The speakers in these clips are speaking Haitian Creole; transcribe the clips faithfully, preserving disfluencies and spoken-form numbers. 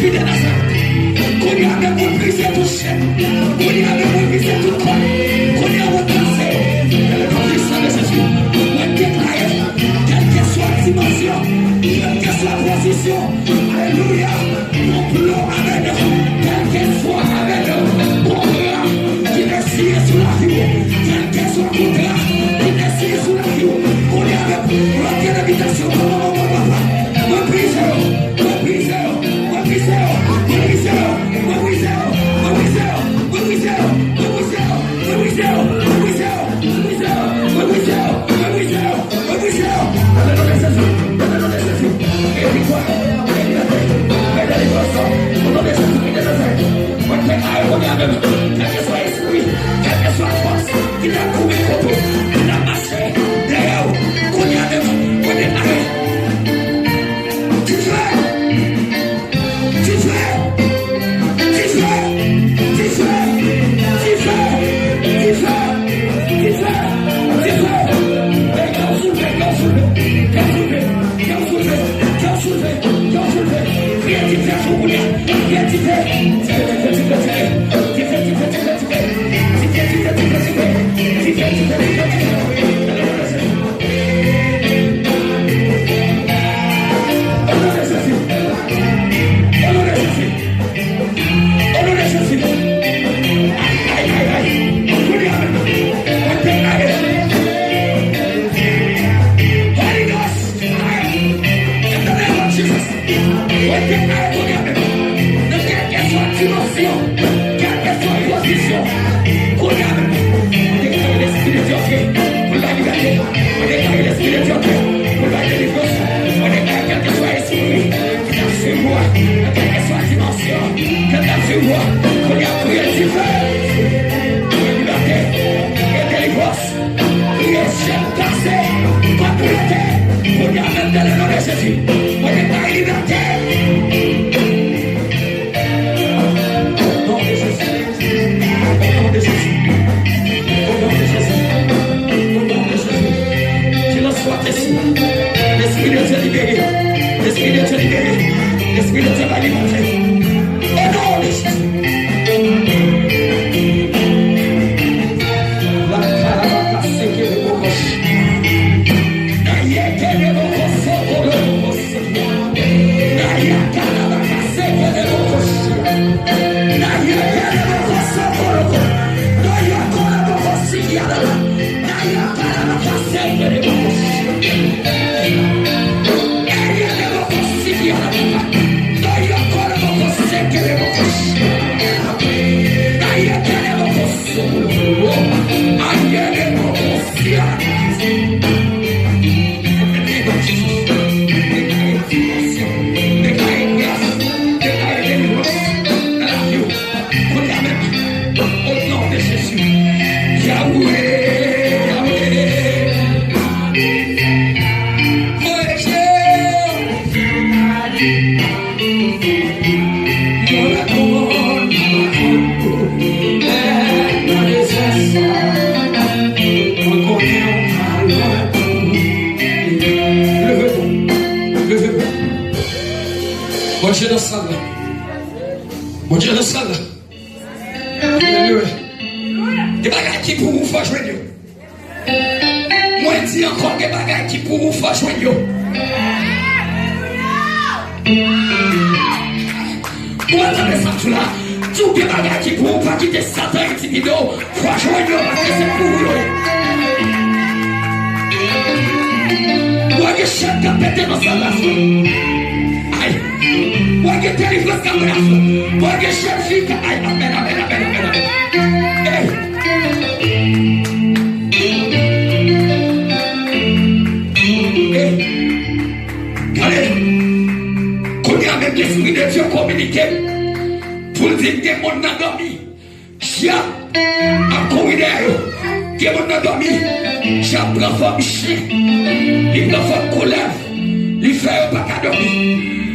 Kounye a menm, mwen brize tout chenn. Kounye a menm, mwen brize tout kòd. Kounye a mwen kase. Nan le non puissant de Jésus, mwen deklare, kèlkeswa dimansyon, kèlkeswa pozisyon, alelouya, konplo avè nou, kèlkeswa avè nou, kontra ki te siyen sou lavi w, kèlkeswa kontra ki te siyen sou lavi w, kounye a menm, rantre nan abitasyon papa, papa, papa, mwen brize yo. Mwen brize yo, mwen brize yo, mwen brize yo. Nan le non de Jezi, nan le non de Jezi. Gen viktwa, gen libète, gen delivrans. O non de Jezi ki de Nazarèt. Mwen deklare kounye a menm, kèlkeswa espri, kèlkeswa fòs ki t ap kouri kote w, ki t ap mache dèyè w, kounye a menm, mwen deklare. Dife! Dife! Dife! Dife! Dife! Dife! Dife! Dife! Ey, kè w soulve, kè w soulve, kè w soulve, kè w soulve, kè w soulve, kè w soulve. Kriye dife sou kounye a. Kriye dife. Dife, dife, dife, dife. Dife, dife, dife, dife. Dife, dife, dife, dife. Dife, dife, dife, dife. O non de Jezi. O non de Jezi. O non de Jezi. Ay, ay, ay, ay. Kounye a menm. Mwen deklare. Holy Ghost. Ay. In the name of Jesus. Mwen deklare kounye a menm, nan kèlkeswa dimansyon, kèlkeswa pozisyon, kounye a menm, mwen deklare lespri de Dye antre pou l bay libète. Mwen deklare lespri de Dye antre pou l bay delivrans. Mwen deklare kèlkeswa espri ki t ap swiv ou a, nan kèlkeswa dimansyon ke l t ap swiv ou a, kounye a kriye dife, kriye libète, kriye delivrans. Kriye syèl kase, kòd bloke, kounye a menm nan le non de Jezi. Mwen deklare libète. O non de Jezi. O non de Jezi. O non de Jezi. O non de Jezi. Silans sou atè si. Lespri de Dye libere. Lespri de Dye libere. Lespri de Dye bay libète. O non de Jezi. Kounye a menm, o non de Jezi. Yahweh, Yahweh. Mwen Jezi. Mwen reponn, mwen reponn. Lè nan dezè sa, mwen konnen w pa lwen. Leve nou, leve nou. Bondye nan sal la. Bondye nan sal la. Alelouya. Gen bagay ki pou ou, fò jwenn yo. Mwen di ankò, gen bagay ki pou ou, fò jwenn yo. Ou pa tande sa m di w la? Di w gen bagay ki pou ou, pa kite Satan entimide w, fò jwenn yo, paske se pou ou yo ye. Ou gen chèn k ap pete nan sal la, frè. Ay. Ou gen delivrans k ap pran. Ou gen jèn fi k ap, ay, amèn, amèn, amèn, amèn, amèn. Ey. Ey. Gade. Kounye a menm, Lespri de Dye kominike m pou l di m gen moun nan dòmi. Djab ap kouri dèyè yo. Gen moun nan dòmi. Djab pran fòm chen. Li pran fòm koulèv. Li fè yo pa ka dòmi.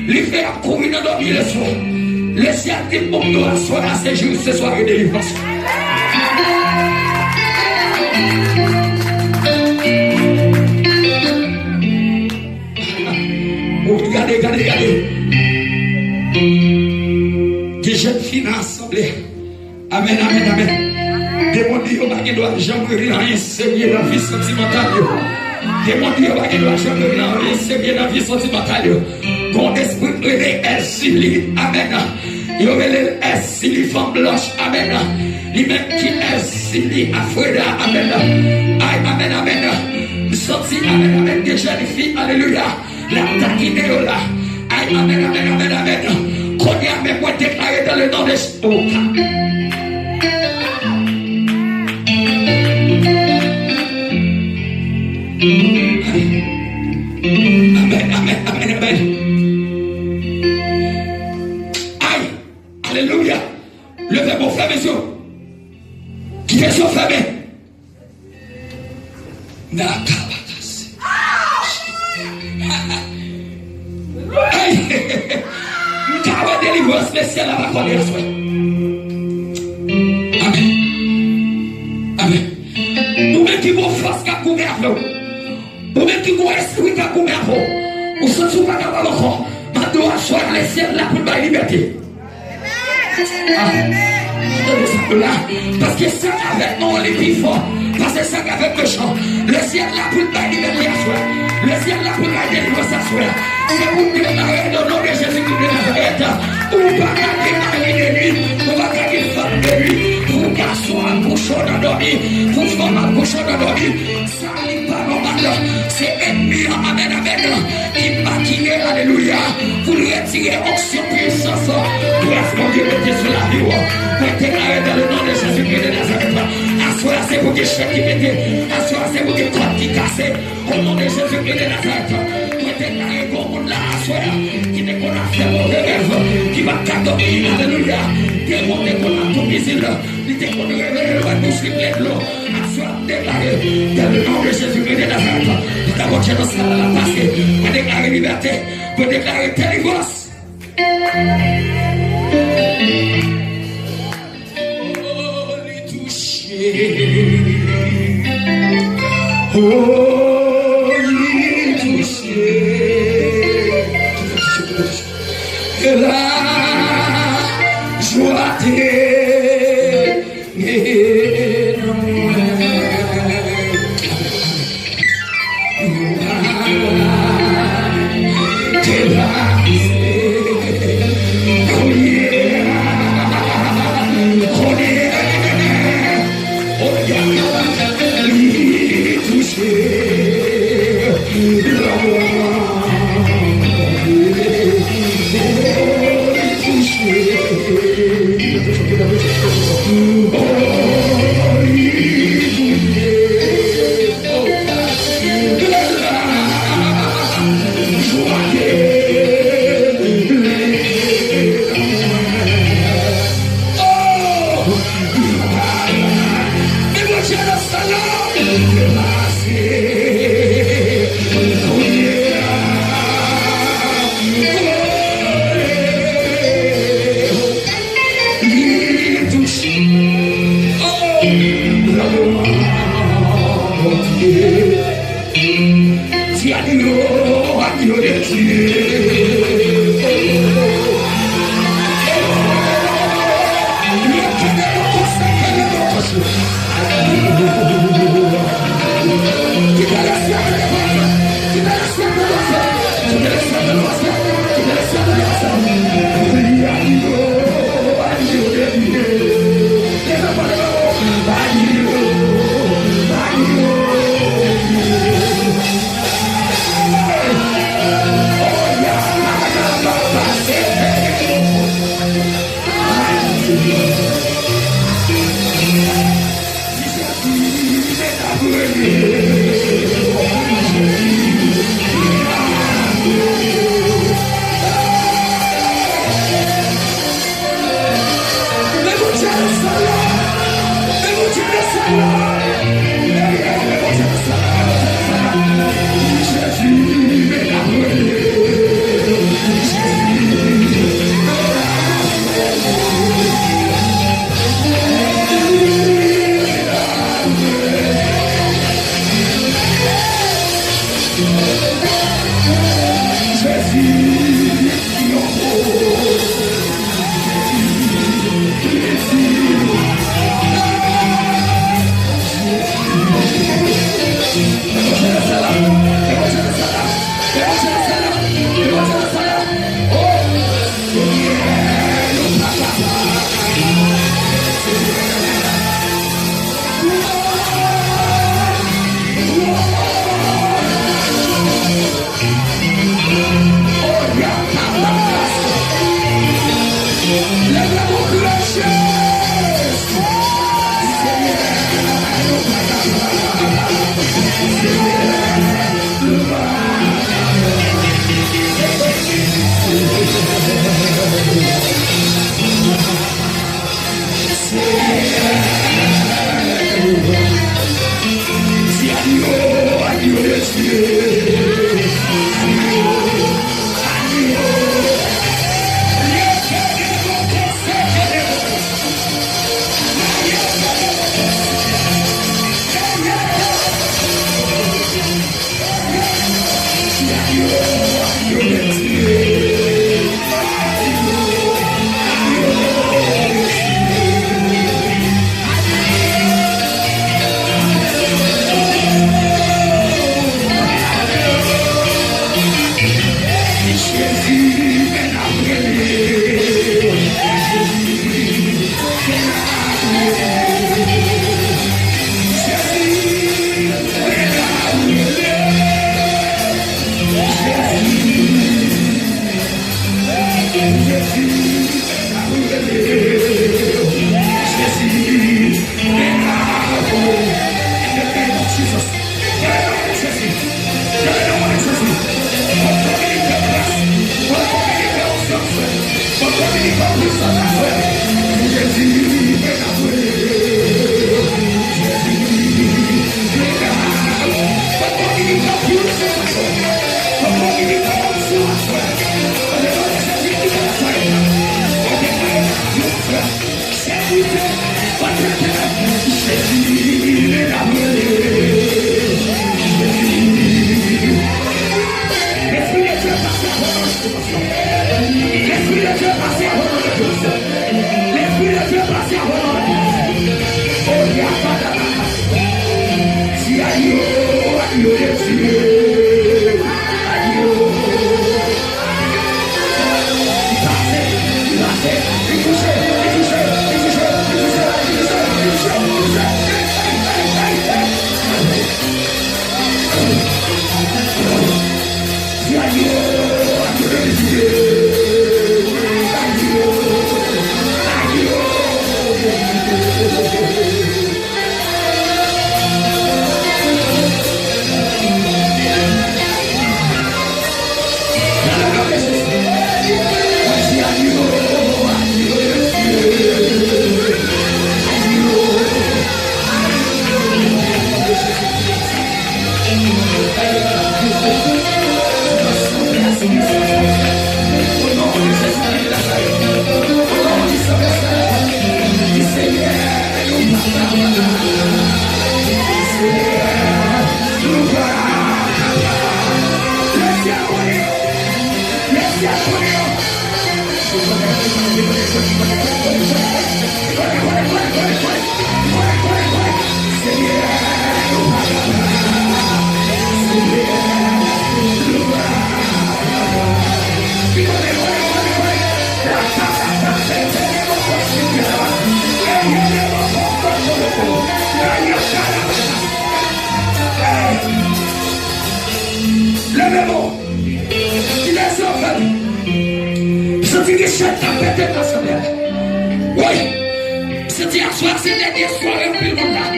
Li fè y ap kouri nan dòmi leswa. Lesyèl di m pou m di w aswè a se jou, se sware delivrans. Gade, gade, gade. Fin asanble. Amèn, amèn, amèn. Demon di yo pa gen dwa janm regle anyen serye nan vi santimantal yo. Demon di yo pa gen dwa janm regle anyen serye nan vi santimantal yo. Gon espri k rele Èzili. Amèn. Yo rele l Èzili fanm blanch. Amèn. Li menm ki Èzili a Freda. Amèn. Ay, amèn, amèn. M santi, amèn, amèn, gen jèn fi. Alelouya. L ap takinen yo la. Ay, amèn, amèn, amèn, amèn. Kounye a menm mwen deklare dans le nom de Jésus. Oh, ka- Amèn, amèn, amèn, amèn, amèn. Ay, alelouya. Leve men w, fèmen zye w. Kite zye w fèmen. Nakabakase. Ay! M ka wè delivrans lesyèl la va kòde aswè. Amèn. Amèn. Ou menm ki gon fòs k ap goumen avè w. Ou menm ki gon espri k ap goumen avè w. Ou santi w pa kapab ankò. M ap di w aswè a lesyèl la pou l bay libète. Ah, tande sa, la. Paske sa k avèk nou an, li pi fò pase sa k avèk mechan. Lesyèl la pou l bay libète aswè. Lesyèl la pou l bay delivrans aswè. Se pou deklare nan non de Jezi Kris de Nazarèt, ou pa ka gen mari de nuit, ou pa ka gen fanm de nuit, pou gason ap kouche w nan dòmi, pou fanm ap kouche w nan dòmi. Sa li pa nòmal, se ènmi an, amèn, amèn, ki makine, alelouya, pou l retire onksyon, pwisans, gras Bondye mete sou lavi w. Mwen deklare dans le nom de Jésus-Christ de Nazareth, aswè a se pou gen chèn ki pete, aswè a se pou gen kòd ki kase, au nom de Jésus-Christ de Nazareth. Mwen deklare gon moun la aswè a ki te konn ap fè move rèv, ki pa t ka dòmi, alelouya, demon te konn ap toupizi l, li te konn reveye l, wè bouch li plen dlo. Aswè a m deklare, dans le nom de Jésus-Christ de Nazareth, pandan Bondye nan sal la l ap pase, mwen deklare libète, mwen deklare delivrans. Oh, li touche. Oh, li touche. E la jwa te Jezi, men la pou mwen. In the name of Jesus. Nan non de Jezi. Nan non de Jezi. Otorite gras. Otorite onksyon, frè. Otorite pwisans, frè. Jezi, men la pou mwen. Jezi, men la. Otorite pwisans, frè. Otorite onksyon, frè. Nan non de Jezi ki Nazarèt. Otorite onksyon, frè. Sèvitè, pastè, Jezi, men la pou mwen. Jezi. Lespri de Dye pase avè nan sitiyasyon. Lespri de Dye pase avè nan sitiyasyon. Lespri de Dye pase avè nan sitiyasyon. Oh, ya, pa, pa, pa, pa. Di ayo, ayo, Jezi. Ayo. Leve men w. Kilès yo fè m? M santi gen chèn k ap pete nan sanble a. Wi! M santi aswè a se dènye sware anpil moun la. M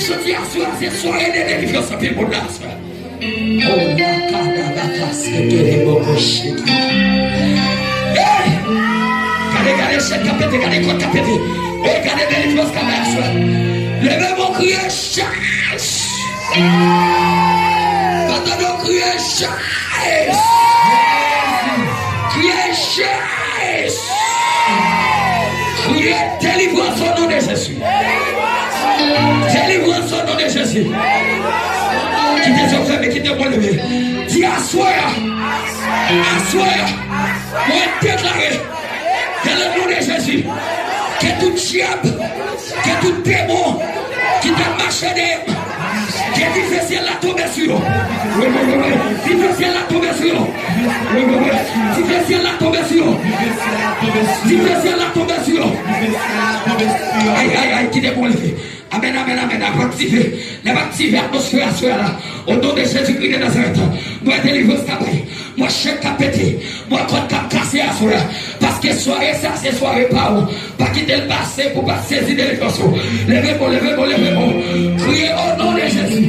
santi aswè a se sware de delivrans anpil moun la aswè a. Oh, la kadabaka seke de boko sheki. Hey! Gade, gade chèn k ap pete, gade kòd k ap pete. Hey, gade delivrans k ap bay aswè a. Leve men w kriye Jezi! Pandan nou kriye Jezi! Kriye Jezi! Kriye delivrans o non de Jezi! Delivrans o non de Jezi! Kite zye w fèmen, kite bouch leve. Di aswè a! Aswè a! Mwen deklare! Dans le nom de Jésus, ke tout dyab, ke tout demon ki t ap mache dèyè m, ke dife syèl la tonbe sou yo. Dife syèl la tonbe sou yo. Dife syèl la tonbe sou yo. Dife syèl la tonbe sou yo. Ay, ay, ay, kite bouch leve. Amèn, amèn, amèn. N ap aktive. N ap aktive atmosfè a aswè a la. O non de Jezikri de Nazarèt. Mwen delivrans ka bay. Mwen chèn ka pete. Mwen kòd ka kase aswè a. Paske sware sa se sware pa ou. Pa kite l pase pou pa sezi delivrans ou. Leve men w, leve men w, leve men w. Kriye o non de Jezi.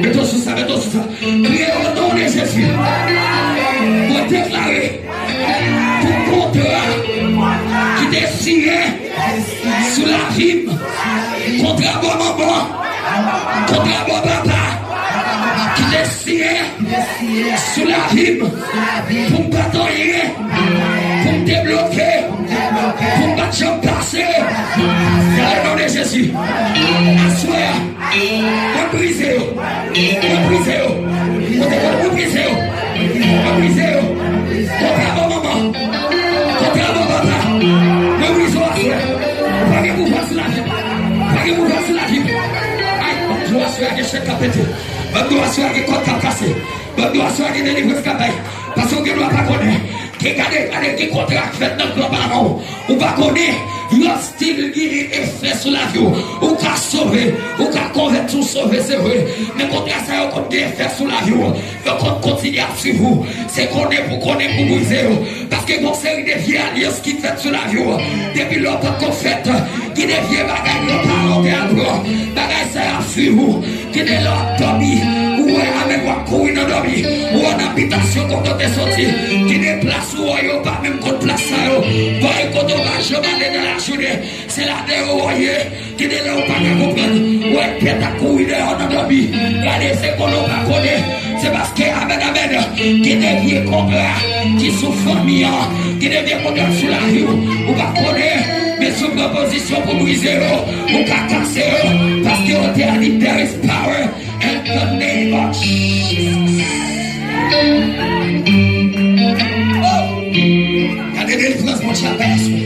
Mete w sou sa, mete w sou sa. Kriye o non de Jezi. Mwen deklare. Tout kontra ki te siyen sou lavi m, kontra bò manman, kontra bò papa, ki te siyen sou lavi m, pou m pa t anyen, pou m te bloke, pou m pa t janm pase, nan le non de Jezi, aswè a, Mwen brize yo. Mwen brize yo. Kote mwen, mwen brize yo. Mwen brize yo. Kontra bò manman. Kontra bò papa. Mwen brize yo aswè. Pa gen pouvwa sou lavi m. Pa gen pouvwa sou lavi m. Ay, mwen di w aswè a gen chèn k ap pete. Mwen di w aswè a gen kòd k ap kase. Mwen di w Swa gen delivrans k ap bay. Paske w gen dwa pa konnen. Gen gade, gade, gen kontra k fèt nan gran paran w. Ou pa konnen, yo still gen efè sou lavi w. Ou ka sove, ou ka konvèti, ou sove, se vre. Men kontra sa yo konn gen efè sou lavi w. Yo konn kontinye ap swiv ou. Se konnen pou konnen pou brize yo. Paske gon seri de vye alyans ki fèt sou lavi w. Depi lè w potko fèt, gen de vye bagay yo pa ou te aprann. Bagay sa yo ap swiv ou. Gen de lè w ap dòmi, ou wè amèn w ap kouri nan dòmi. Ou wè nan abitasyon kote w te soti. Gen de plas ou wè yo pa menm konn plas sa yo. Bay kote w pa janm ale nan lajounen. Se ladan yo w ye. Gen de lè ou pa ka konprann. Ou wè tèt ap kouri dèyè w nan dòmi. Gade se konnen w pa konnen. Se paske amèn, amèn. Gen de vye kontra ki sou fanmi an. Gen de vye kontra sou lavi w. Ou pa konnen. Men si w pran pozisyon pou brize yo, ou ka kase yo. Paske yo te a di there is power in the name of Jesus. Oh! Gade delivrans Bondye ap bay aswè.